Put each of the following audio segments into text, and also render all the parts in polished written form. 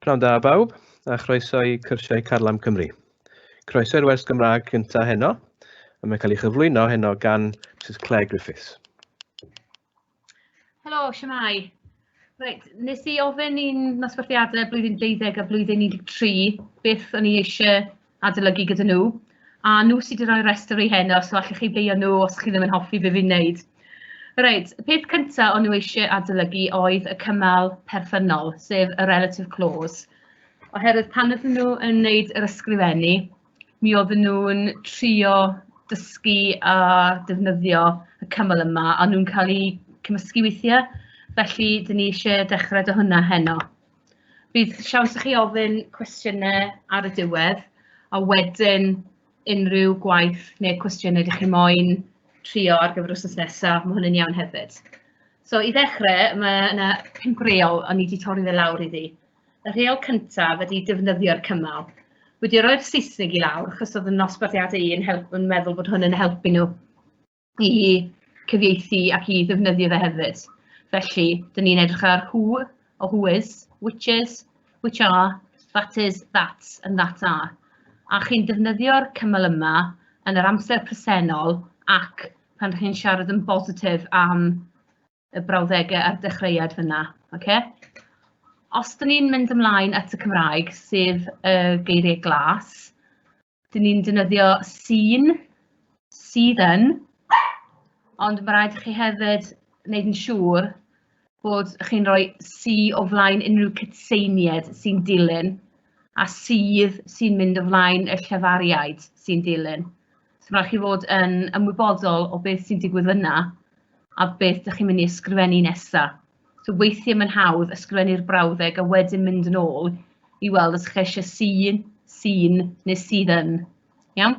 Pnawn da bawb, a chroeso i Cyrsiau Carlam Cymru. Croeso i'r wers Gymraeg gyntaf heno, a mae'n cael ei chyflwyno heno gan Mrs Claire Griffiths. Helo, siamai. Reit, nes i ofyn i'n nosbarthiadau blwyddyn 12 a blwyddyn 13 beth o'n i eisiau adolygu gyda nhw, a nhw sydd wedi rhoi rhestr i heno, so allwch chi beio nhw os chi ddim yn hoffi be fi'n wneud. Reit, y peth cyntaf o'n nhw eisiau adolygu oedd y cymal perthynol, sef y relative clause. Oherwydd pan oedden nhw yn wneud yr ysgrifennu, mi oedden nhw'n trio dysgu a defnyddio y cymal yma, a nhw'n cael eu cymysgu weithiau. Felly, dyn ni eisiau dechrau 'da hwnna heno. Bydd siawns i chi ofyn cwestiynau ar y diwedd, a wedyn unrhyw gwaith neu cwestiynau ydych chi moyn trio ar gyfer wythnos nesaf, mae hwnna'n iawn hefyd. So i ddechrau, mae yna pump reol, o'n i wedi torri fe lawr iddi. Y rheol cyntaf ydy defnyddio'r cymal. Wedi rhoi'r Saesneg i lawr, achos oedd y nosbarthiadau i yn, help, yn meddwl bod hwn yn helpu nhw i cyfieithu ac i ddefnyddio fe hefyd. Felly, dyn ni'n edrych ar who o who is, which is, which are, that is, that's and that are. A chi'n defnyddio'r cymal yma yn yr amser presennol ac pan chi'n siarad yn bositif am y brawddegau a'r dechreuad fyna. Okay? Os dyn ni'n mynd ymlaen at y Cymraeg, sef y geiriau glas, Dyn ni'n defnyddio sy'n, sydd yn, ond mae rhaid i chi hefyd wneud yn siŵr bod chi'n rhoi sy o flaen unrhyw cytseiniad sy'n dilyn, a sydd sy'n mynd o flaen y llefariaid sy'n dilyn. So mae rhaid chi fod yn ymwybodol o beth sy'n digwydd yna a beth dych chi'n mynd i ysgrifennu nesaf. So weithiau mae'n hawdd ysgrifennu'r brawddeg a wedyn mynd yn ôl i weld os chi eisiau sy'n, sy'n neu sydd yn. Iawn?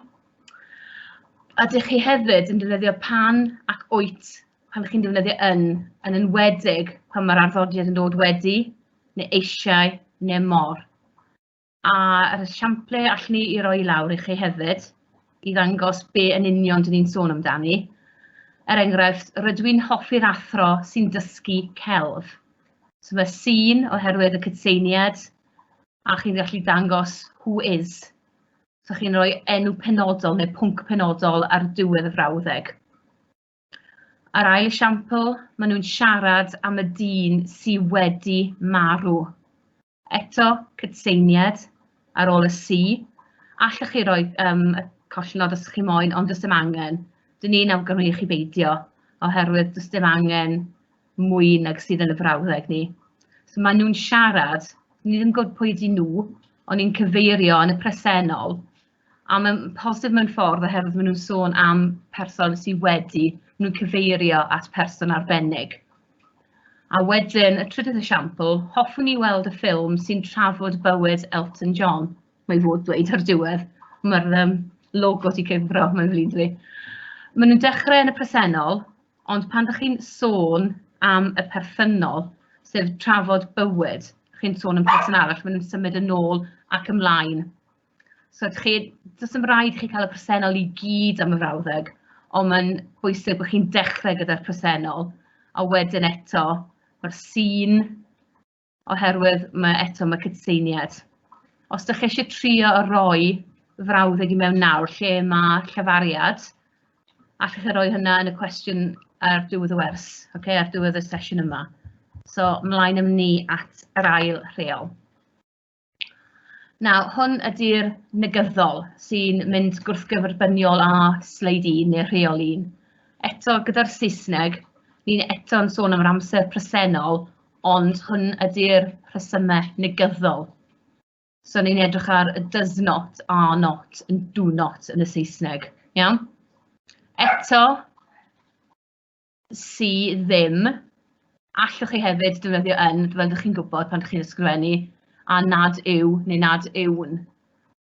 A dych chi hefyd yn defnyddio pan ac wyt pan chi'n defnyddio yn, yn enwedig pan mae'r arddodiad yn dod wedi, neu eisiau, neu mor. A yr esiample allwn ni i roi i lawr i chi hefyd i ddangos be yn union dyn ni'n sôn amdani. Er enghraifft, rydw i'n hoffi'r athro sy'n dysgu celf. So mae sy'n oherwydd y cytseiniad, a chi'n gallu dangos who is. So chi'n rhoi enw penodol neu pwnc penodol ar diwedd y frawddeg. A'r ail esiampl, maen nhw'n siarad am y dyn sydd wedi marw. Eto, cytseiniad ar ôl y C. Allwch chi roi yym y collnod os chi moyn, ond does dim angen. Dyn ni'n awgrymu i chi beidio, oherwydd does dim angen mwy nag sydd yn y frawddeg ni. So maen nhw'n siarad, ni ddim yn gwybod pwy ydy nhw, ond ni'n cyfeirio yn y presennol. A mae'n positif mewn ffordd oherwydd maen nhw'n sôn am person sydd wedi, maen nhw'n cyfeirio at person arbennig. A wedyn, y trydydd esiampl, hoffwn i weld y ffilm sy'n trafod bywyd Elton John. Mae fod dweud ar diwedd. Mae'r um, logo ti cyfro, mae'n flin dwi. Maen nhw'n dechrau yn y presennol, ond pan ydych chi'n sôn am y perthynol, sef trafod bywyd, chi'n sôn am person arall, maen nhw'n symud yn ôl ac ymlaen. So chi, does dim rhaid chi cael y presennol i gyd am y frawddeg, ond mae'n bwysig bod chi'n dechrau gyda'r presennol, a wedyn eto, mae'r sîn, oherwydd mae eto mae cytseiniad. Os ydych chi eisiau trio roi frawddeg i mewn nawr lle mae llefariad, allwch chi roi hynna yn y cwestiwn ar diwedd y wers, okay, ar diwedd y sesiwn yma. So, ymlaen am ni at yr ail rheol. Nawr, hwn ydy'r negyddol sy'n mynd gwrthgyferbyniol â sleid 1 neu rheol 1. Eto, gyda'r Saesneg, ni'n eto yn sôn am yr amser presennol, ond hwn ydy'r rhesymau negyddol. So ni'n edrych ar y does not, are not, and do not yn y Saesneg. Iawn? Eto, sy ddim. Allwch chi hefyd defnyddio yn, fel ydych chi'n gwybod pan ydych chi'n ysgrifennu, a nad yw neu nad yw'n.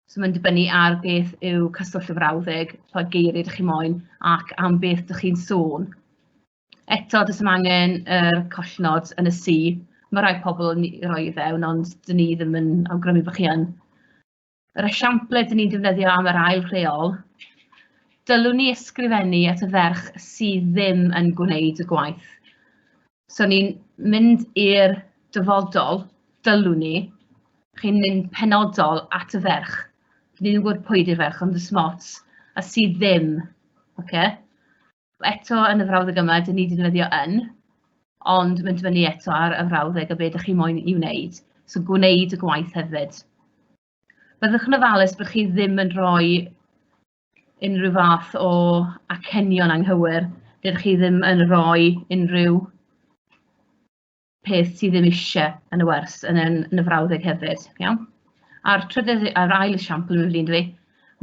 So mae'n dibynnu ar beth yw cyswllt y frawddeg, pa geiriau ydych chi moyn, ac am beth ydych chi'n sôn. Eto, does dim angen yr collnod yn y si. Mae rhai pobl yn rhoi i fewn, ond dyn ni ddim yn awgrymu bod chi yn. Yr esiample dyn ni'n defnyddio am yr ail rheol, dylwn ni ysgrifennu at y ferch sydd ddim yn gwneud y gwaith. So ni'n mynd i'r dyfodol, dylwn ni, Chi'n mynd penodol at y ferch. Ni ddim yn gwybod pwy 'di'r ferch, ond y smots, a sydd ddim. Ocê? Eto yn y frawddeg yma, dan ni 'di defnyddio yn, ond mae'n dibynnu eto ar y frawddeg a be dach chi moyn ei wneud. So gwneud y gwaith hefyd. Byddwch yn ofalus bod chi ddim yn rhoi unrhyw fath o acenion anghywir. Dydych chi ddim yn rhoi unrhyw peth ti ddim eisiau yn y wers, yn, yn, yn y frawddeg hefyd. Iawn? A'r trydydd, a'r ail esiampl yn flin dwi,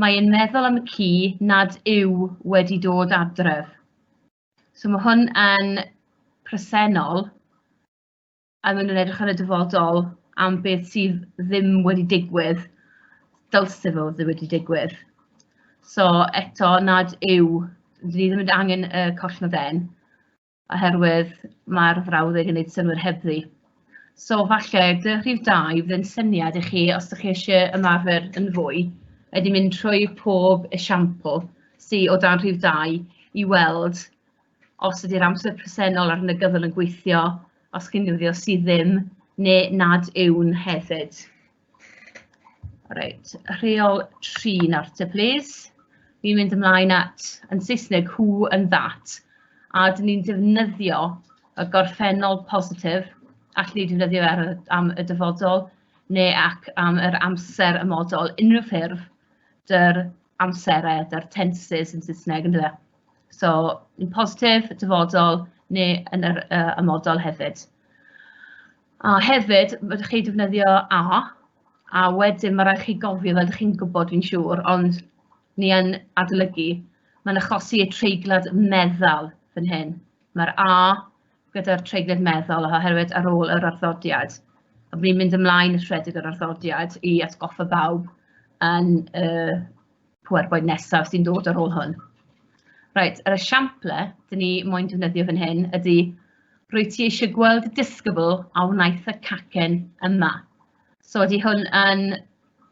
mae'n meddwl am y ci nad yw wedi dod adref. So mae hwn yn presennol, a maen nhw'n edrych ar y dyfodol am beth sydd ddim wedi digwydd, dylse fo ddim wedi digwydd. So eto nad yw, ni ddim yn angen y collnod N, oherwydd mae'r frawddeg yn gwneud synnwyr hebddi. So falle, dy rhif 2 fydd yn syniad i chi, os ydych chi eisiau ymarfer yn fwy, ydy mynd trwy pob esiampl sydd o dan rhif 2 i weld os ydy'r amser presennol a'r negyddol yn gweithio, os chi'n defnyddio sydd ddim, neu nad yw'n hefyd. Reit, rheol 3 nawr te, plîs. Ni'n mynd ymlaen at, yn Saesneg, who and that. A dyn ni'n defnyddio y gorffennol positif, allwn ni defnyddio ar y, am y dyfodol, neu ac am yr amser ymodol, unrhyw ffurf, dy'r amserau, dy'r tenses yn Saesneg, yndyfe? So, yn positif, dyfodol, neu yn yr amodol hefyd. A hefyd, fedrwch chi defnyddio a, a wedyn ma' raid chi gofio, fel dach chi'n gwybod fi'n siŵr, ond ni yn adolygu, mae'n achosi y treiglad meddal fan hyn. Mae'r a gyda'r treiglad meddal oherwydd ar ôl yr arddodiad. A ni'n mynd ymlaen at rhedeg yr arddodiad i atgoffa bawb yn y PowerPoint nesaf sy'n dod ar ôl hwn. Reit, yr esiample dyn ni moyn defnyddio fan hyn ydy rwyt ti eisiau gweld y disgybl a wnaeth y cacen yma. So ydy hwn yn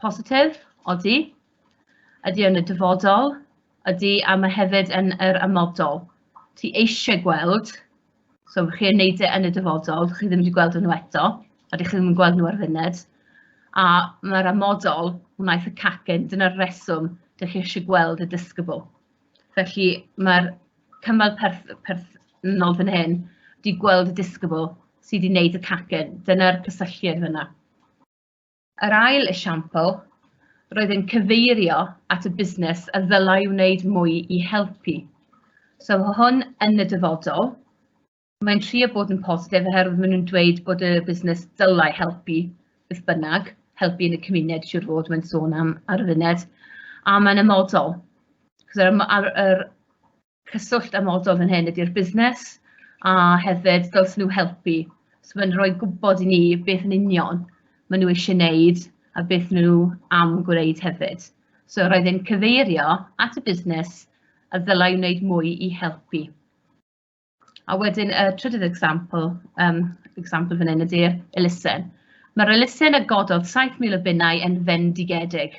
positif? Odi. Ydy yn y dyfodol? Ydy, a mae hefyd yn yr amodol. Ti eisiau gweld, so chi'n neud e yn y dyfodol, chi ddim wedi gweld nhw eto, a dych chi ddim yn gweld nhw ar funud. A mae'r amodol wnaeth y cacen, dyna'r reswm dych chi eisiau gweld y disgybl. Felly mae'r cymal perth perthnol fan hyn 'di gweld y disgybl sydd wedi wneud y cacen, dyna'r cysylltiad fan'na. Yr ail esiampl, roedd e'n cyfeirio at y busnes a ddylai wneud mwy i helpu. So mae hwn yn y dyfodol. Mae'n trio bod yn positif oherwydd maen nhw'n dweud bod y busnes dylai helpu beth bynnag, helpu yn y cymuned siŵr fod mae'n sôn am ar y funud. A mae'n amodol. Cos yr, yr, yr cyswllt amodol fan hyn ydy'r busnes, a hefyd dylsen nhw helpu. So mae'n rhoi gwybod i ni beth yn union maen nhw eisiau wneud a beth nhw am gwneud hefyd. So roedd e'n cyfeirio at y busnes a ddylai wneud mwy i helpu. A wedyn y trydydd example, example fan hyn ydy'r elusen. Mae'r elusen a gododd 7,000 o bunnau yn fendigedig.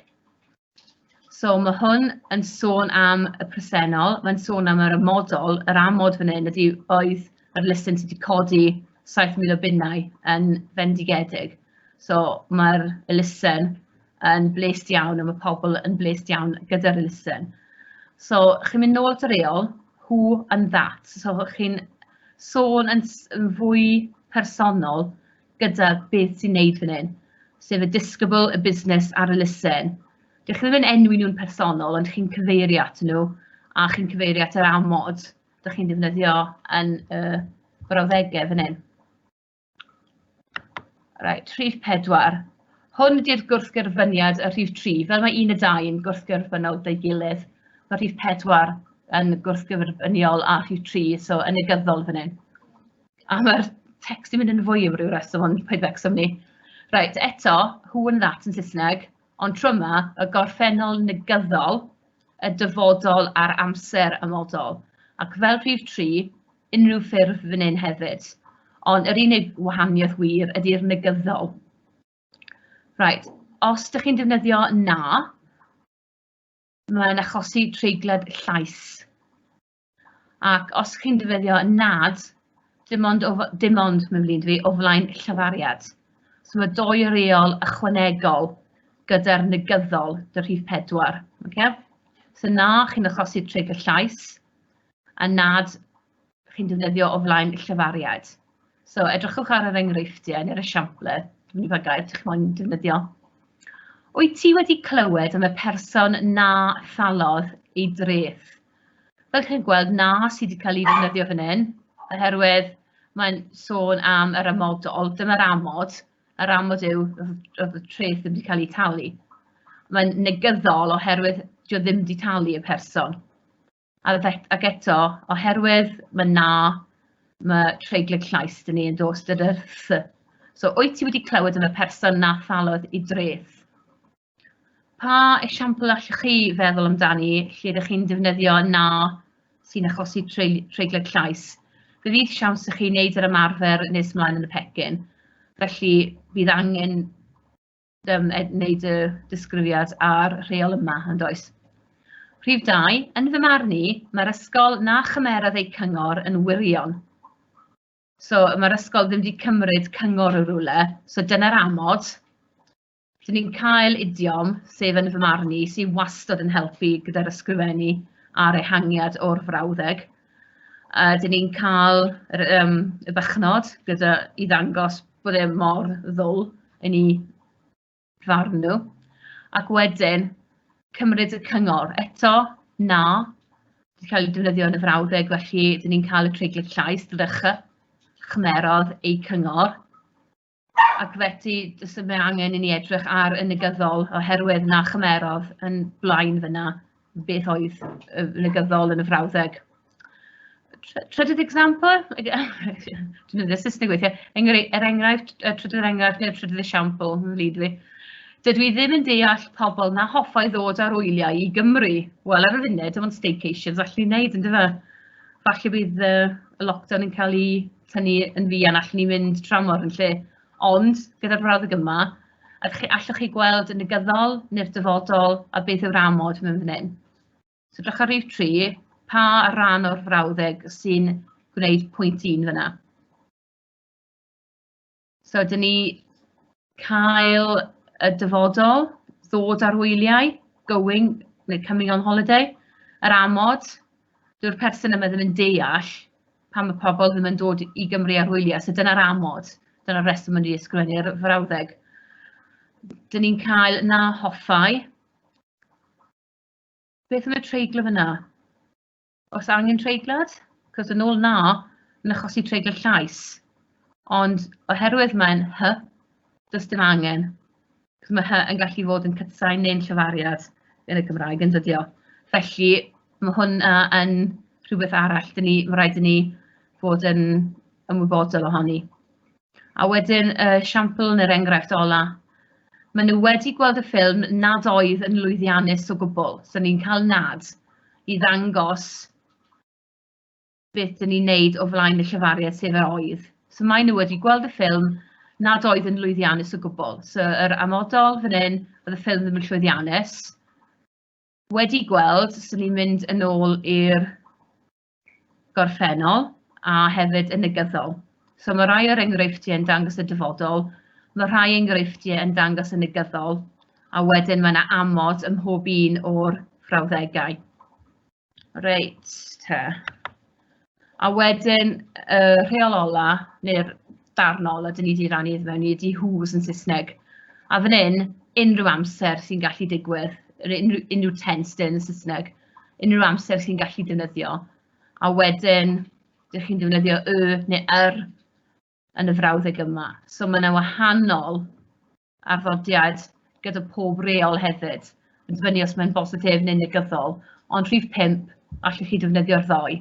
So mae hwn yn sôn am y presennol, mae'n sôn am yr amodol, yr amod fan hyn ydy oedd yr elusen sydd wedi codi 7,000 o bunnau yn fendigedig. So mae'r elusen yn blês iawn a mae pobl yn blês iawn gyda'r elusen. So chi'n mynd nôl at y reol, who and that. So chi'n sôn yn, yn fwy personol gyda beth sy'n neud fan hyn, sef y disgybl, y busnes a'r elusen. Dych chi ddim yn enwi nhw'n personol, ond chi'n cyfeirio at nhw, a chi'n cyfeirio at yr amod dych chi'n defnyddio yn y brawddegau fan hyn. Reit, rhif 4. Hwn ydy'r gwrthgyferbyniad y rhif 3. Fel mae 1 a 2 yn gwrthgyferbynnol gyda'i gilydd, mae rhif 4 yn gwrthgyferbyniol â rhif 3, so yn negyddol fan hyn. A mae'r text yn mynd yn fwy am ryw reswm, ond paid becso am 'ny. Reit, eto, who and that yn Saesneg, ond tro yma, y gorffennol negyddol, y dyfodol a'r amser amodol. Ac fel rhif 3, unrhyw ffurf fan hyn hefyd. Ond yr unig wahaniaeth wir ydy'r negyddol. Reit, os dych chi'n defnyddio na, mae'n achosi treiglad llais. Ac os chi'n defnyddio nad, dim ond, o, dim ond, mae'n flin dwi, o flaen llafariad. So mae doi reol ychwanegol gyda'r negyddol, dy rhif 4. Okay? So na, chi'n achosi treigl llais, a nad chi'n defnyddio o flaen llefariad. So edrychwch ar yr enghreifftiau neu'r esiamplau, dwi'n mynd i pa gair chi'n moyn defnyddio. Wyt ti wedi clywed am y person na thalodd ei dreth? Fel chi'n gweld, na sydd wedi cael ei ddefnyddio fan hyn, oherwydd mae'n sôn am yr amodol. Dyma'r amod. Yr amod yw oedd y treth ddim wedi cael ei talu. Mae'n negyddol oherwydd dio ddim wedi talu y person. A ac eto, oherwydd mae na, mae treiglad llais 'da ni yn dos dydy'r th. So, wyt ti wedi clywed am y person na thalodd i dreth? Pa esiampl allwch chi feddwl amdani lle ydych chi'n defnyddio na sy'n achosi treiglad llais? Fe fydd siawns i chi wneud yr ymarfer nes ymlaen yn y pecyn, felly bydd angen wneud y disgrifiad a'r rheol yma, yn does? Rhif 2, yn fy marn i, mae'r ysgol na chymerodd eu cyngor yn wirion. So mae'r ysgol ddim wedi cymryd cyngor o rywle, so dyna'r amod. Dyn ni'n cael idiom, sef yn fy marn i, sy'n wastad yn helpu gyda'r ysgrifennu a'r ehangiad o'r frawddeg. Dyn ni'n cael yr, y bychnod gyda, i ddangos bod e mor ddwl yn ei farn nhw. Ac wedyn, cymryd y cyngor. Eto, na, wedi cael ei defnyddio yn y frawddeg, felly dyn ni'n cael y treiglad llais, gyda ch, chymerodd eu cyngor. Ac felly, does dim angen i ni edrych ar y negyddol oherwydd na chymerodd yn blaen fyna beth oedd y negyddol yn y frawddeg. Trydydd example, dwi'n mynd i'r Saesneg weithiau, er enghraifft, y trydydd enghraifft neu'r trydydd esiampl, yn flid fi. Dydw i ddim yn deall pobl na hoffai ddod ar wyliau i Gymru. Wel, ar y funud, dim ond staycations allwn ni wneud, yn dyfe? Falle bydd y lockdown yn cael ei tynnu yn fuan, allwn ni mynd tramor yn lle. Ond, gyda'r brawddeg yma, allwch chi gweld y negyddol neu'r dyfodol a beth yw'r amod mewn fan hyn. So drych ar rhif 3, pa ran o'r frawddeg sy'n gwneud pwynt 1 fyna? So, dyn ni cael y dyfodol, ddod ar wyliau, going neu coming on holiday, yr amod, dyw'r person yma ddim yn deall pam mae pobl ddim yn dod i Gymru ar wyliau. So dyna'r amod, dyna'r reswm yn i ysgrifennu'r frawddeg. Dyn ni'n cael na hoffai. Beth am y treiglo fyna? Os angen treiglad? Cos yn ôl na, yn achosi treiglad llais. Ond oherwydd mae'n hy, does dim angen. Cos mae hy yn gallu fod yn cytsain neu'n llefariad yn y Gymraeg, yn dydio. Felly, mae hwnna yn rhywbeth arall, dyn ni, mae rhaid i ni fod yn ymwybodol ohoni. A wedyn y siampl neu'r enghraifft ola, maen nhw wedi gweld y ffilm nad oedd yn lwyddiannus o gwbl. So ni'n cael nad i ddangos beth dyn ni'n neud o flaen y llefariad sef yr oedd. So maen nhw wedi gweld y ffilm nad oedd yn lwyddiannus o gwbl. So yr amodol fan hyn, oedd y ffilm ddim yn llwyddiannus. Wedi gweld, so ni'n mynd yn ôl i'r gorffennol a hefyd y negyddol. So mae rhai o'r enghreifftiau yn dangos y dyfodol, mae rhai enghreifftiau yn dangos y negyddol, a wedyn mae yna amod ym mhob un o'r frawddegau. Reit, te. A wedyn y rheol ola, neu'r darn ola, dyn ni wedi rannu iddo mewn i, ydy whose yn Saesneg. A fan hyn, unrhyw amser sy'n gallu digwydd, unrhyw, unrhyw tense dyn yn Saesneg, unrhyw amser sy'n gallu defnyddio. A wedyn, dych chi'n defnyddio y neu yr yn y frawddeg yma. So mae yna wahanol arddodiad gyda pob reol hefyd, yn dibynnu os mae'n bositif neu negyddol. Ond rhif 5, allwch chi defnyddio'r ddou.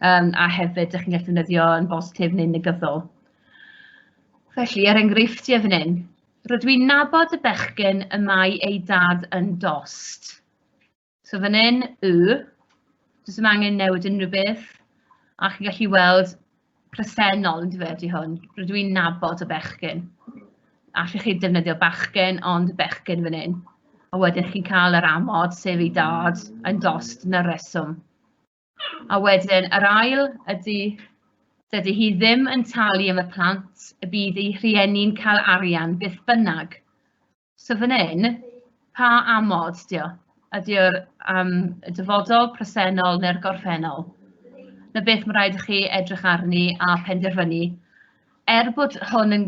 A hefyd, dych chi'n gallu defnyddio yn bositif neu negyddol. Felly, er enghreifftiau fan hyn, rydw i'n nabod y bechgyn y mae ei dad yn dost. So fan hyn, y, does dim angen newid unrhyw beth, a chi'n gallu weld presennol yn dyfe ydy hwn. Rydw i'n nabod y bechgyn. Allwch chi defnyddio bachgen, ond bechgyn fan hyn. A wedyn chi'n cael yr amod, sef ei dad, yn dost na'r reswm. A wedyn yr ail ydy... Dydy hi ddim yn talu am y plant y bydd eu rhieni'n cael arian beth bynnag. So fan hyn, pa amod 'di o? Ydy o'r um, y dyfodol, presennol neu'r gorffennol? Na beth mae rhaid i chi edrych arni a penderfynu. Er bod hwn yn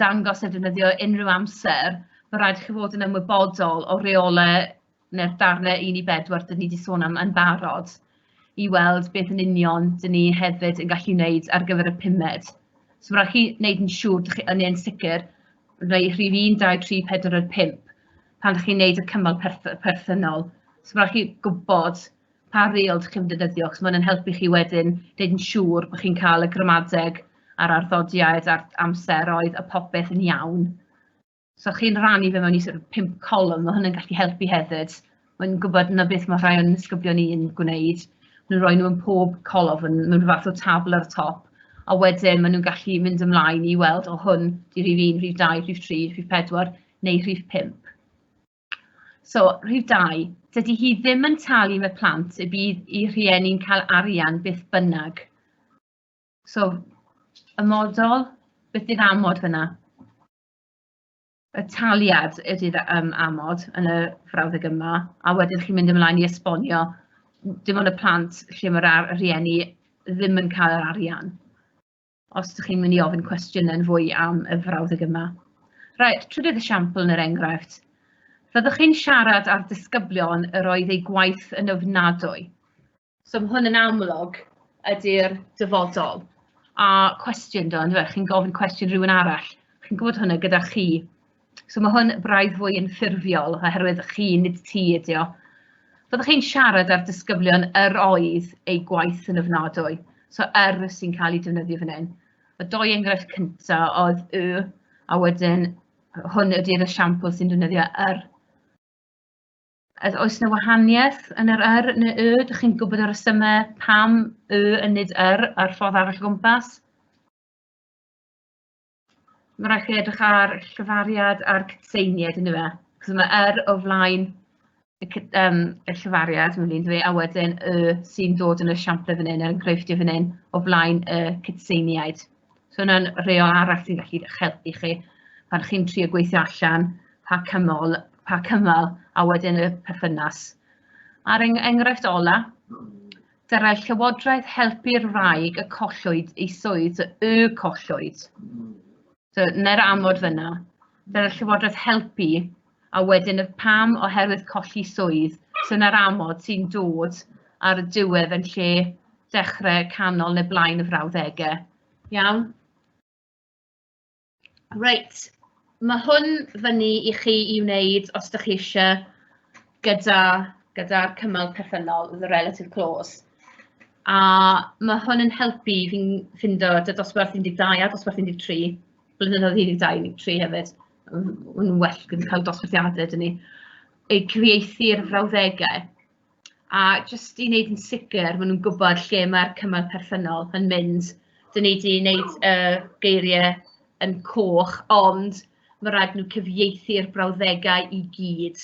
dangos a defnyddio unrhyw amser, mae rhaid i chi fod yn ymwybodol o reolau neu'r darnau 1 i 4 dyn ni wedi sôn am yn barod i weld beth yn union dyn ni hefyd yn gallu wneud ar gyfer y pumed. So mae rhaid chi wneud yn siŵr, dych chi yn un sicr, rhai rhif 1, 2, 3, 4 a 5 pan ydych chi'n wneud y cymal perthynol. So mae rhaid chi gwybod pa reol dych chi'n defnyddio, achos mae'n helpu chi wedyn wneud yn siŵr bod chi'n cael y gramadeg a'r arddodiaid a'r amseroedd a popeth yn iawn. So chi'n rannu fe mewn i sort of 5 column, mae hwnna'n gallu helpu hefyd. Mae'n gwybod na beth mae rhai o'n ysgyblion ni'n gwneud. Maen nhw'n rhoi nhw yn pob colofn mewn rhyw fath o tabl ar y top, a wedyn maen nhw'n gallu mynd ymlaen i weld o hwn 'di rhif 1, rhif 2, rhif 3, rhif 4 neu rhif 5. So, rhif 2, dydy hi ddim yn talu am y plant y bydd eu rhieni'n cael arian beth bynnag. So, ymodol, beth 'di'r amod fan'na? Y taliad ydy'r um, amod yn y frawddeg yma, a wedyn chi'n mynd ymlaen i esbonio dim ond y plant lle mae'r rhieni ddim yn cael yr arian. Os ydych chi'n mynd i ofyn cwestiynau yn fwy am y frawddeg yma. Reit, trydydd esiampl yn yr enghraifft. Fyddwch chi'n siarad â'r disgyblion yr oedd eu gwaith yn ofnadwy. So ma' hwn yn amlwg ydy'r dyfodol. A cwestiwn do, yndyfe? Chi'n gofyn cwestiwn rhywun arall. Chi'n gwybod hwnna gyda chi. So mae hwn braidd fwy yn ffurfiol oherwydd chi, nid ti ydi o. Fyddwch chi'n siarad â'r disgyblion yr oedd eu gwaith yn ofnadwy. So yr sy'n cael ei defnyddio fan hyn. Y doi enghraifft cynta oedd y, a wedyn hwn ydy'r esiampl sy'n defnyddio yr. Oes 'na wahaniaeth yn yr yr neu y? Dach chi'n gwybod y rhesymau pam y yn nid yr a'r ffordd arall o gwmpas? Mae rhaid chi edrych ar llefariad a'r cytseiniad yndyfe? Achos mae yr o flaen y y llefariad, mae'n un dwi, a wedyn y sy'n dod yn y esiamplau fan hyn, yr enghreifftiau fan hyn, o flaen y cytseiniaid. So hwnna'n rheol arall sy'n gallu eich helpu chi pan chi'n trio gweithio allan pa cymal, pa cymal a wedyn y perthynas. A'r enghraifft ola, dylai'r Llywodraeth helpu'r wraig y collwyd ei swydd, so y collwyd. So, 'na'r amod fyna. Dylai'r Llywodraeth helpu, a wedyn y pam oherwydd colli swydd. So 'na'r amod sy'n dod ar y diwedd yn lle dechrau, canol neu blaen y frawddegau. Iawn? Reit, mae hwn fyny i chi i wneud os ydych chi eisiau gyda, gyda'r cymal perthynol, the relative clause. A mae hwn yn helpu fi'n ffindo dy dosbarth 12 a dosbarth 13, blynyddoedd 12, 13 hefyd. Yn well gyda cael dosbarthiadau, dyn ni. Eu cyfieithu'r frawddegau. A jyst i wneud yn sicr, maen nhw'n gwybod lle mae'r cymal perthynol yn mynd. Dyn ni 'di wneud y geiriau yn coch, ond mae rhaid nhw cyfieithu'r brawddegau i gyd.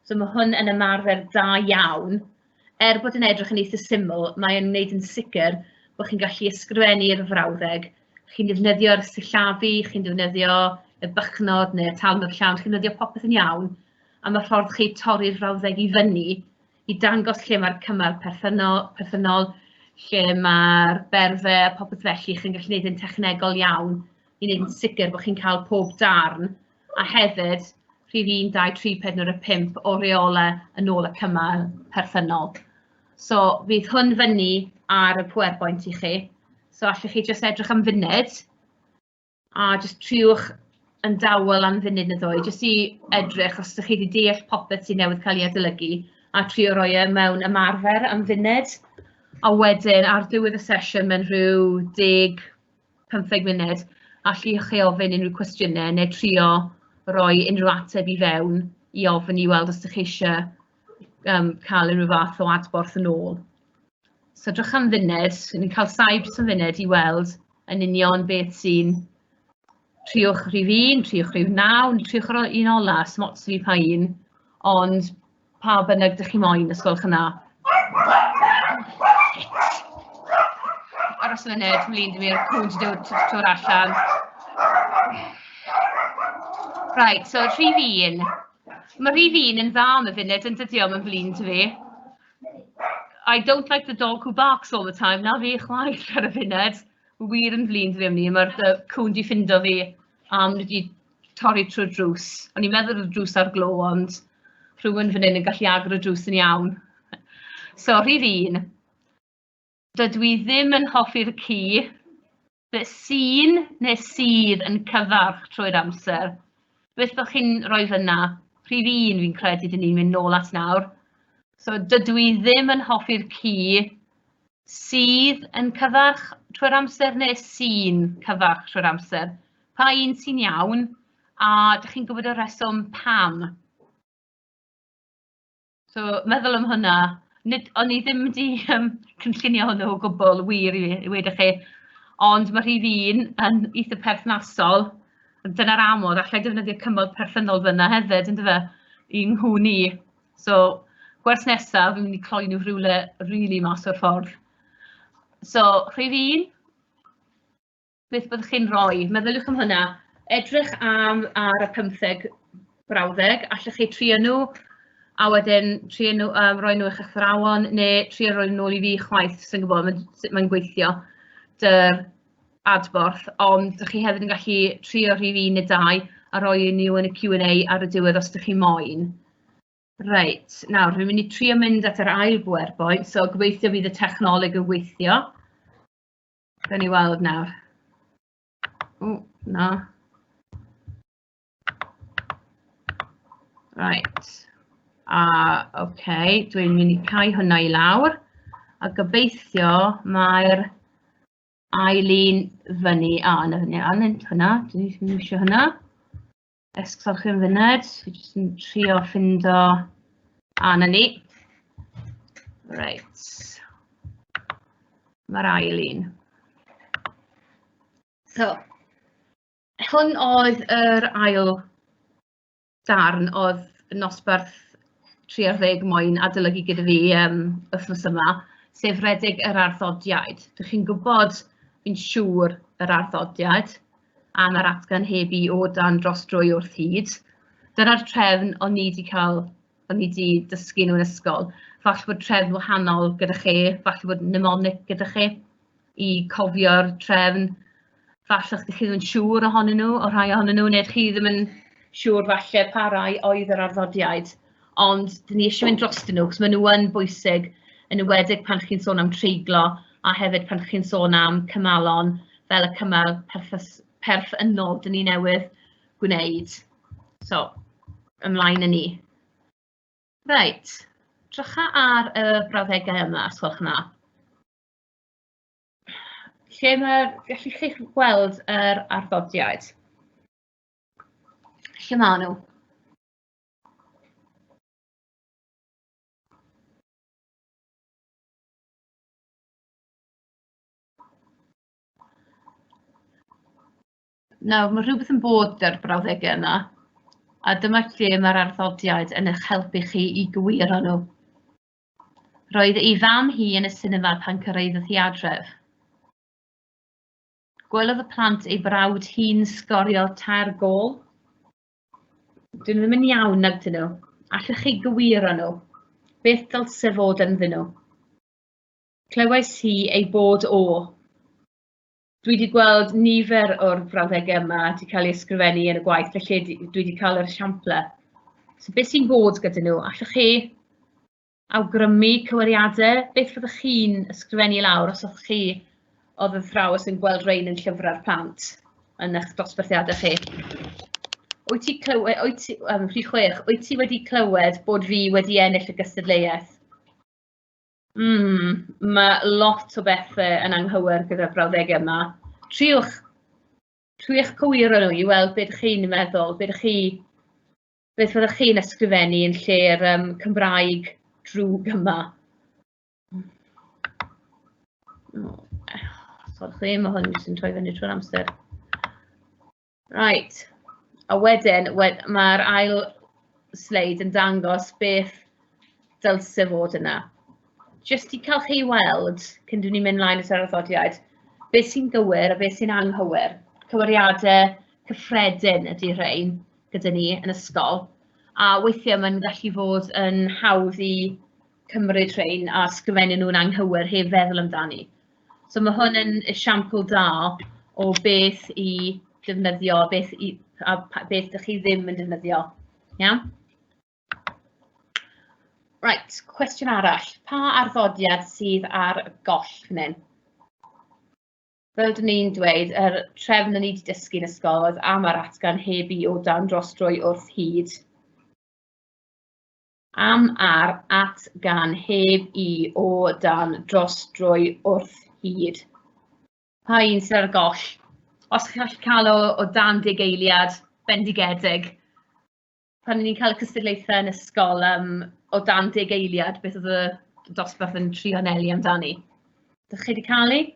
So mae hwn yn ymarfer da iawn. Er bod yn edrych yn eitha syml, mae e'n wneud yn sicr bod chi'n gallu ysgrifennu'r frawddeg. Chi'n defnyddio'r sillafu, chi'n defnyddio y bychnod neu'r talnod llawn, chi'n defnyddio popeth yn iawn. A mae ffordd chi torri'r frawddeg i fyny i dangos lle mae'r cymal perthynol, perthynol lle mae'r berfau a popeth felly. Chi'n gallu gwneud yn technegol iawn i wneud yn sicr bod chi'n cael pob darn. A hefyd, rhif 1, 2, 3, 4 a 5 o reolau yn ôl y cymal perthynol. So, fydd hwn fyny ar y PowerPoint i chi. So, allwch chi jyst edrych am funud a jyst triwch yn dawel am funud neu ddwy, jyst i edrych os ydych chi wedi deall popeth sydd newydd cael ei adolygu a trio roi e mewn ymarfer am funud. A wedyn ar ddiwedd y sesiwn mewn rhyw 10, 15 munud, allwch chi ofyn unrhyw cwestiynau neu trio roi unrhyw ateb i fewn i ofyn i weld os ydych chi eisiau cael unrhyw fath o adborth yn ôl. So drych am funud, ni'n cael saib jyst am funud i weld yn union beth sy'n... Triwch rhif 1, triwch rhif 9, triwch yr un ola, s'im ots fi pa un, ond pa bynnag dych chi moyn, os gwelwch yn dda. Aros yn munud, flin dy fi'r cwn di dod trwy'r allan. Right, so rhif un. Mae rhif un yn dda am y funud, yn dydi o, mae'n flin dy fi. I don't like the dog who barks all the time. Na fi chwaith ar y funud. Wir yn flin dy fi am ni. Mae'r cwn di ffindo fi a maen nhw wedi torri trwy'r drws. O'n i'n meddwl oedd y drws ar glo, ond rhywun fan hyn yn gallu agor y drws yn iawn. So, rhif un. Dydw i ddim yn hoffi'r ci. Fe sy'n neu sydd yn cyfarch trwy'r amser. Beth fyddwch chi'n rhoi fyna? Rhif un fi'n credu dyn ni'n mynd nôl at nawr. So dydw i ddim yn hoffi'r ci sydd yn cyfarch trwy'r amser neu sy'n cyfarch trwy'r amser. Pa un sy'n iawn? A dych chi'n gwybod y rheswm pam? So meddwl am hwnna. Nid, o'n i ddim wedi cynllunio hwnnw o gwbl, wir i i weud i chi. Ond mae rhif un yn eitha perthnasol. Dyna'r amod, alla i defnyddio cymal perthynol fan'na hefyd, yndyfe, i nghŵn i. So gwers nesaf, fi'n mynd i cloi nhw rhywle rili mas o'r ffordd. So rhif un, beth byddwch chi'n rhoi? Meddyliwch am hynna. Edrych am ar y pymtheg brawddeg, allwch chi trio nhw, a wedyn trio nhw, rhoi nhw i'ch athrawon, neu trio rhoi nhw nôl i fi chwaith, sa i'n gwybod ma' sut mae'n gweithio 'da'r adborth, ond dach chi hefyd yn gallu trio rhif un neu dau a rhoi nhw yn y Q&A ar y diwedd os dach chi moyn. Reit, nawr fi'n mynd i trio mynd at yr ail bwerpoint, so gobeithio bydd y technoleg yn gweithio. Gawn ni weld nawr. O, na. Right. A, oce, okay. Dwi'n mynd i cau hwnna i lawr. A gobeithio mae'r ail un fyny. A, na fyny, a, na, hwnna, dwi'n ddim eisiau hwnna. Esgusodwch chi am funud, fi jyst yn trio ffindo... A, na ni. Reit. Mae'r ail un. So, hwn oedd yr ail darn oedd nosbarth 30 moyn adolygu gyda fi wythnos yma, sef rhedeg yr arddodiaid. Dych chi'n gwybod, fi'n siŵr, yr arddodiaid am yr atgan heb i o dan dros drwy wrth hyd. Dyna'r trefn o'n i 'di cael, o'n i 'di dysgu nhw yn ysgol. Falle bod trefn wahanol gyda chi, falle bod mnemonic gyda chi i cofio'r trefn. Falle chi ddim yn siŵr ohonyn nhw, o rhai ohonyn nhw, neu chi ddim yn siŵr falle pa rai oedd yr arddodiaid. Ond dan ni eisiau mynd drostyn nhw, achos maen nhw yn bwysig, yn enwedig pan chi'n sôn am treiglo a hefyd pan chi'n sôn am cymalon fel y cymal perthynol dan ni newydd gwneud. So, ymlaen â ni. Reit, drycha ar y brawddegau yma, os gwelwch yn dda. Lle mae'r... Gallwch chi gweld yr arddodiaid? Lle maen nhw? Nawr, mae rhywbeth yn bod gyda'r brawddegau yna, a dyma lle mae'r arddodiaid yn eich helpu chi i gywiro nhw. Roedd ei fam hi yn y sinema pan cyrhaeddodd hi adref. Gwelodd y plant ei brawd hi'n sgorio tair gôl. Dyn nhw ddim yn iawn, nag dyn nhw. Allwch chi gywiro nhw? Beth dylse fod ynddyn nhw? Clywais hi ei bod o. Dwi 'di gweld nifer o'r brawddegau yma 'di cael eu ysgrifennu yn y gwaith, felly dwi 'di cael yr esiamplau. So beth sy'n bod gyda nhw? Allwch chi awgrymu cywiriadau? Beth fyddwch chi'n ysgrifennu lawr os o'ch chi oedd yn athrawes yn gweld rhain yn llyfrau'r plant yn eich dosbarthiadau chi? Wyt ti clywed, wyt ti, rhif 6, wyt ti wedi clywed bod fi wedi ennill y gystadleuaeth? Mae lot o bethe yn anghywir gyda'r brawddegau yma. Triwch, triwch cywiro nhw i weld be dych chi'n meddwl, be dych chi, beth fyddwch chi'n ysgrifennu yn lle'r Cymraeg drwg yma. O, sorry chi, mae hwn jyst yn troi fyny trwy'r amser. Right, a wedyn mae'r ail sleid yn dangos beth dylse fod yna. Jyst i cael chi weld, cyn dyn ni'n mynd mlaen at yr arddodiaid. Beth sy'n gywir a beth sy'n anghywir. Cywiriadau cyffredin ydy rhein gyda ni yn ysgol, a weithiau mae'n gallu fod yn hawdd i cymryd rhein a ysgrifennu nhw'n anghywir heb feddwl amdani. So mae hwn yn esiampl da o beth i defnyddio beth i, a beth ydych chi ddim yn defnyddio. Iawn? Right, cwestiwn arall. Pa arddodiad sydd ar goll fan hyn? Fel dyn ni'n dweud, yr trefn o'n i wedi dysgu yn ysgol oedd am ar atgan heb i o dan dros drwy wrth hyd. Am ar at gan heb i o dan dros drwy wrth hyd. Pa un sydd ar goll? Os chi'n gallu cael o, o dan deg eiliad, bendigedig. Pan o'n i'n cael y cystadlaethau yn ysgol um, o dan deg eiliad, beth oedd y dosbarth yn trio anelu amdani? Dych chi wedi cael ei?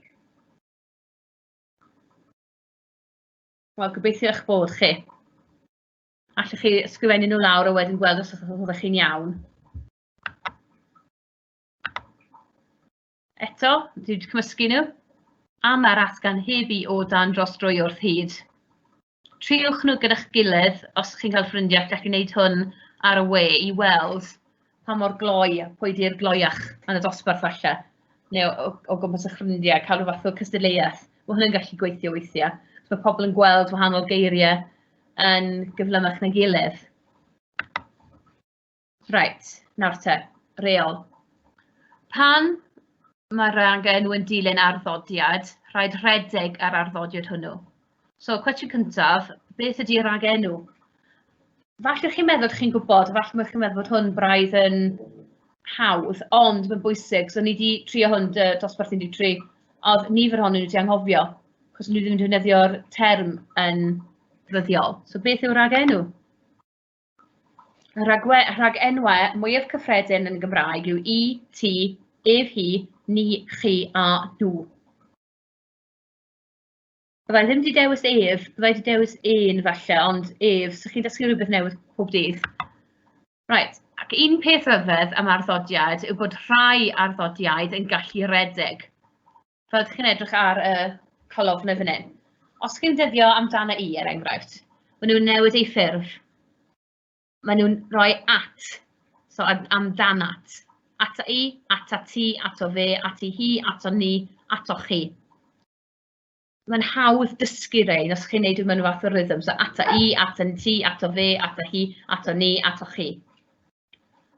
Wel, gobeithio eich bod chi. Allwch chi ysgrifennu nhw lawr a wedyn gweld os ydych chi'n iawn. Eto, dwi wedi cymysgu nhw. A mae'r atgan heb i o dan dros drwy wrth hyd. Triwch nhw gyda'ch gilydd, os chi'n cael ffrindiau, gallu gwneud hwn ar y we i weld pa mor gloi a pwy di'r gloiach yn y dosbarth falle, neu o, o gwmpas eich ffrindiau, cael rhyw fath o cystadleuaeth. Mae hwnna'n gallu gweithio weithiau. So mae pobl yn gweld wahanol geiriau yn gyflymach na gilydd. Reit, nawr te, reol. Pan mae'r rhagenw yn dilyn arddodiad, rhaid rhedeg yr arddodiad hwnnw. So, cwestiwn cyntaf, beth ydy rhagenw? Falle chi'n meddwl chi'n gwybod, falle chi'n meddwl bod hwn braidd yn hawdd, ond mae'n bwysig. So, ni wedi trio hwn dy dosbarth 13, oedd nifer ohonyn nhw wedi anghofio, achos nhw ddim yn defnyddio'r term yn ddyddiol. So, beth yw'r rhagenw? Rhagwe rhagenwau mwyaf cyffredin yn Gymraeg yw i, ti, ef, hi, ni, chi a nhw. Byddai ddim wedi dewis ef, byddai wedi dewis un falle, ond ef, so chi'n dysgu rhywbeth newydd pob dydd. Right, ac un peth rhyfedd am arddodiad yw bod rhai arddodiaid yn gallu redeg. Fel ydych chi'n edrych ar y colofnau fan hyn. Os chi'n dyddio amdano i, er enghraifft, maen nhw'n newid eu ffurf. Maen nhw'n rhoi at, so amdanat. Ata i, ata ti, ato fe, ati hi, ato ni, ato chi. Mae'n hawdd dysgu rhein os chi'n neud mewn fath o rhythm. So ata i, ata ti, ato fe, ata hi, ato ni, ato chi.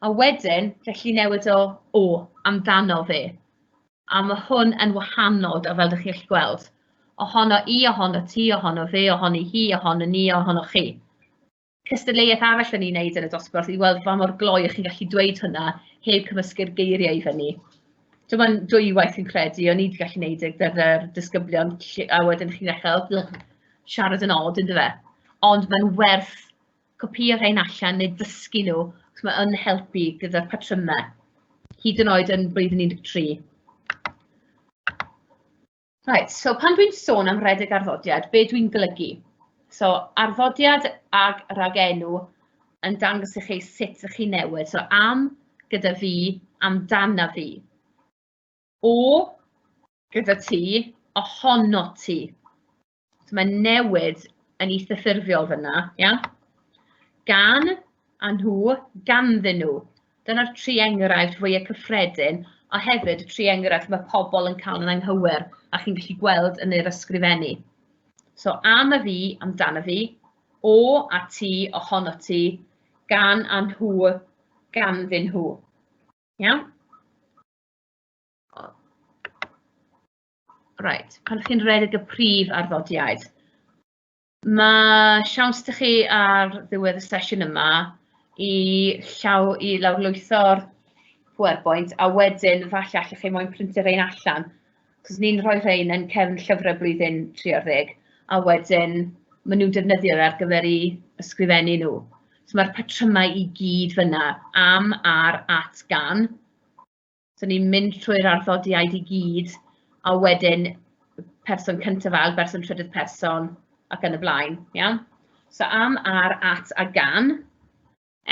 A wedyn, gallu newid o o, amdano fe. A mae hwn yn wahanol, fel ydych chi'n gallu gweld. Ohono i, ohono ti, ohono fe, ohoni hi, ohono ni, ohono chi. Cystadleuaeth arall o'n i'n neud yn y dosbarth i weld pa mor gloi ych chi'n gallu dweud hwnna heb cymysgu'r geiriau i fyny. Dim ond dwywaith yn credu, o'n i wedi gallu neud e gyda'r disgyblion, a wedyn chi'n dechrau siarad yn od, yndyfe? Ond mae'n werth copïo rhain allan neu dysgu nhw, achos mae yn helpu gyda'r patrymau, hyd yn oed yn blwyddyn 13. Right, so pan dwi'n sôn am redeg arddodiad, be dwi'n golygu? So, arddodiad ag rhagenw yn dangos i chi sut ydych chi'n newid. So, am gyda fi, amdana fi. O gyda ti, ohono ti. So mae newid yn eitha ffurfiol fan'na, ia? Gan a nhw, ganddyn nhw. Dyna'r tri enghraifft fwyaf cyffredin, a hefyd y tri enghraifft mae pobl yn cael yn anghywir a chi'n gallu gweld yn yr ysgrifennu. So am a fi, amdano fi, o a ti, ohono ti, gan a nhw, ganddyn nhw. Iawn? Reit, pan chi'n rhedeg y prif arddodiaid, ma' siawns 'da chi ar ddiwedd y sesiwn yma i llaw i lawrlwytho'r PowerPoint, a wedyn falle allwch chi moyn printio rhein allan, achos ni'n rhoi rhein yn cefn llyfrau blwyddyn 3 ar ddeg, a wedyn maen nhw'n defnyddio fe ar gyfer eu ysgrifennu nhw. So ma'r patrymau i gyd fan'na, am, ar, at, gan. So ni'n mynd trwy'r arddodiaid i gyd, a wedyn person cyntaf ail, person trydydd person, ac yn y blaen, iawn? So am, ar, at a gan.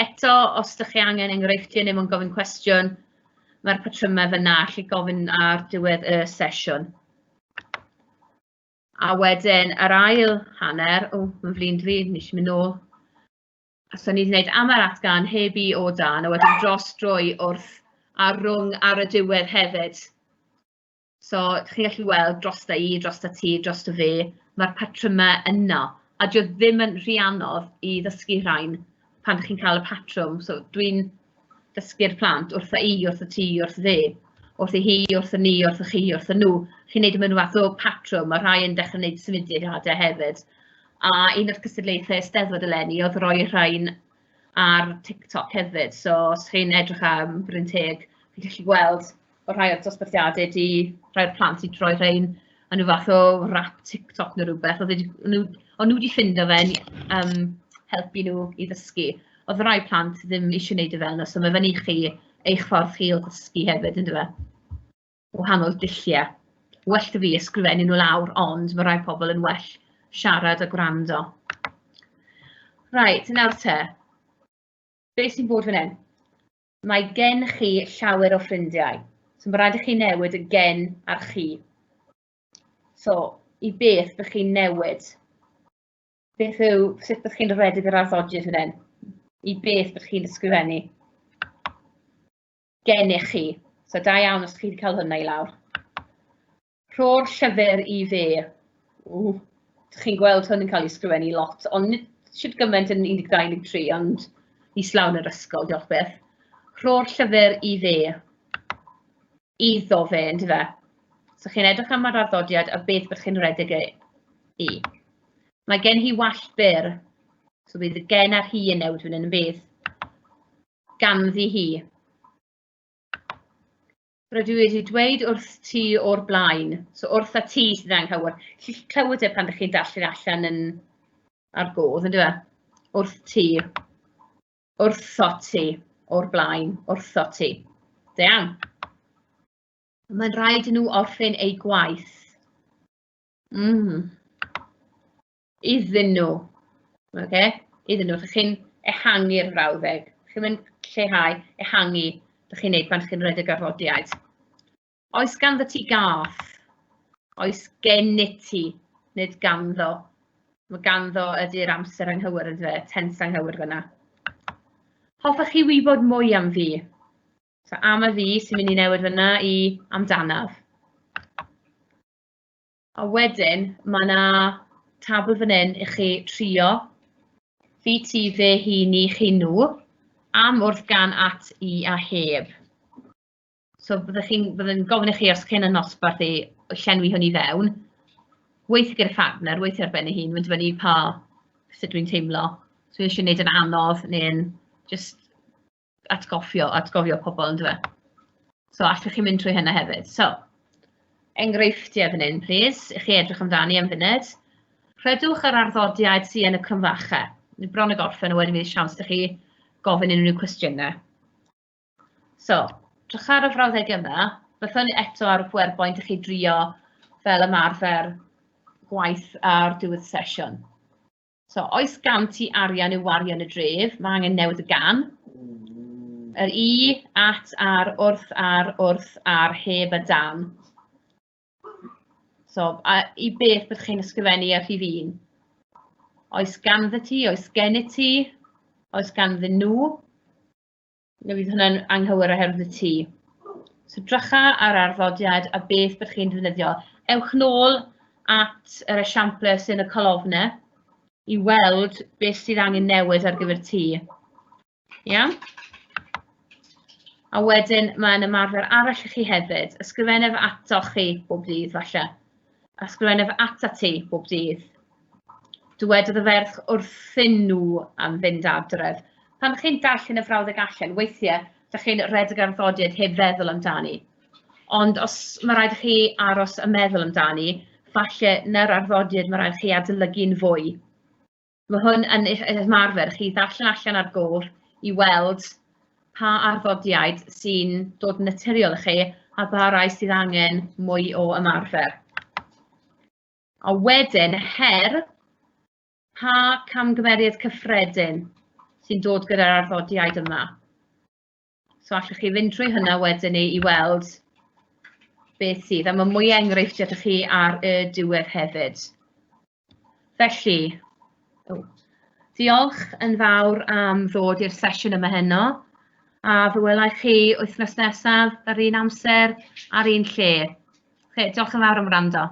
Eto, os ydych chi angen enghreifftiau neu moyn gofyn cwestiwn, mae'r patrymau fan'na, allu gofyn ar diwedd y sesiwn. A wedyn yr ail hanner, o, mae'n flin dwi, nes i mynd nôl. So ni wedi gwneud am yr atgan, heb i o dan, a wedyn dros drwy wrth a rhwng ar y diwedd hefyd. So chi'n gallu weld drosta i, drosta ti, drosta fe, mae'r patrymau yno. A dyw e ddim yn rhy anodd i ddysgu rhain pan chi'n cael y patrwm. So dwi'n dysgu'r plant wrtha i, wrtha ti, wrth fe, wrthi hi, wrtho ni, wrtho chi, wrtho nhw. Chi'n neud e mewn fath o patrwm, mae rhai yn dechrau gwneud symudiadau hefyd. A un o'r cystadlaethau Eisteddfod eleni oedd rhoi rhain ar TikTok hefyd. So os chi'n edrych am Bryn Teg, chi'n gallu gweld bod rhai o'r dosbarthiadau 'di, rhai o'r plant 'di droi rhain yn ryw fath o rap TikTok neu rywbeth. Oedd e 'di... o'n nhw o'n nhw 'di ffindo fe'n yym helpu nhw i ddysgu. Oedd rhai plant ddim eisiau gwneud e fel 'na, so mae fyny i chi eich ffordd chi o ddysgu hefyd, yndyfe? Wahanol dulliau. Well 'da fi ysgrifennu nhw lawr, ond mae rhai pobl yn well siarad a gwrando. Reit, nawr te. Be sy'n bod fan hyn? Mae gen chi llawer o ffrindiau. So mae rhaid i chi newid y gen a'r chi. So, i beth bych chi'n newid? Beth yw, sut bych chi'n rhedeg yr arddodiad fan hyn? I beth bych chi'n ysgrifennu? Gennych chi. So da iawn os chi wedi cael hwnna i lawr. Rho'r llyfr i fe. Ww, chi'n gweld hwn yn cael ei ysgrifennu lot, ond nid shwt gymaint yn 12, 13, ond islaw yn yr ysgol, diolch byth. Rho'r llyfr i fe. Iddo fe, yndyfe? So chi'n edrych am yr arddodiad a beth bych chi'n rhedeg e i. Mae gen hi wallt byr, so bydd y gen a'r hi yn newid fan hyn yn bydd. Ganddi hi. Rydw i wedi dweud wrth ti o'r blaen. So wrth a ti sydd anghywir. Chi'n clywed e pan ydych chi'n darllen allan yn ar godd, yndyfe? Wrth ti. Wrtho ti. O'r blaen. Wrtho ti. Da iawn. Mae'n rhaid i nhw orffen eu gwaith. Iddyn nhw. Ocê? Iddyn nhw. Chi'n ehangu'r frawddeg. Chi'n mynd lleihau, ehangu, dach chi'n neud pan chi'n rhedeg arddodiaid. Oes ganddo ti gath? Oes gennyt ti, nid ganddo. Mae ganddo ydy'r amser anghywir yndyfe, tense anghywir fan'na. Hoffech chi wybod mwy am fi? So am y fi sy'n mynd i newid fan'na i amdanaf. A wedyn, mae 'na tabl fan hyn i chi trio fi, ti, fe, hi, ni, chi, nhw, am, wrth, gan, at, i a heb. So byddech chi'n byddwn gofyn i chi os chi'n y nosbarth i llenwi hwn i fewn. Weithio gyda phartner, weithio ar ben ei hun, mae'n dibynnu pa sut dwi'n teimlo. So fi eisiau gwneud yn anodd neu'n jyst atgoffio, atgofio pobl yndyfe. So allwch chi mynd trwy hynna hefyd. So, enghreifftiau fan hyn, plîs, i chi edrych amdani am funud. Rhedwch yr arddodiad sy yn y cromfachau. Ni bron â gorffen a wedyn fydd siawns 'da chi gofyn unrhyw cwestiynau. So, drych ar y frawddeg yma. Byddwn eto ar y PowerPoint i chi drio fel ymarfer gwaith ar diwedd sesiwn. So, oes gan ti arian i'w wario yn y dref? Mae angen newid y gan. Yr i, at, ar, wrth, ar, wrth, ar, heb a dan. So, a i beth byddwch chi'n ysgrifennu ar rhif un? Oes ganddo ti, oes gennyt ti, oes ganddyn nhw? Na fydd hwnna'n anghywir oherwydd y T. So drycha ar arddodiad a beth byddwch chi'n defnyddio. Ewch nôl at yr esiamplau sy'n y colofnau i weld beth sydd angen newid ar gyfer T. Iawn? A wedyn mae'n ymarfer arall i chi hefyd. Ysgrifennaf atoch chi bob dydd falle. Ysgrifennaf atat ti bob dydd. Dywedodd y ferch wrthyn nhw am fynd adref. Pan chi'n darllen y frawddeg allan, weithiau, dach chi'n rhedeg arddodiad heb feddwl amdani. Ond os mae rhaid i chi aros a meddwl amdani, falle na'r arddodiad mae rhaid chi adolygu'n fwy. Mae hwn yn eich ymarfer chi ddarllen allan ar gof i weld pa arddodiaid sy'n dod yn naturiol i chi a pa rai sydd angen mwy o ymarfer. A wedyn, her, pa camgymeriad cyffredin sy'n dod gyda'r arddodiaid yma? So allwch chi fynd trwy hynna wedyn ni i weld beth sydd, a mae mwy o enghreifftiau 'da chi ar y diwedd hefyd. Felly, oh, diolch yn fawr am ddod i'r sesiwn yma heno, a fe welai chi wythnos nesaf ar un amser, ar un lle. Diolch yn fawr am wrando.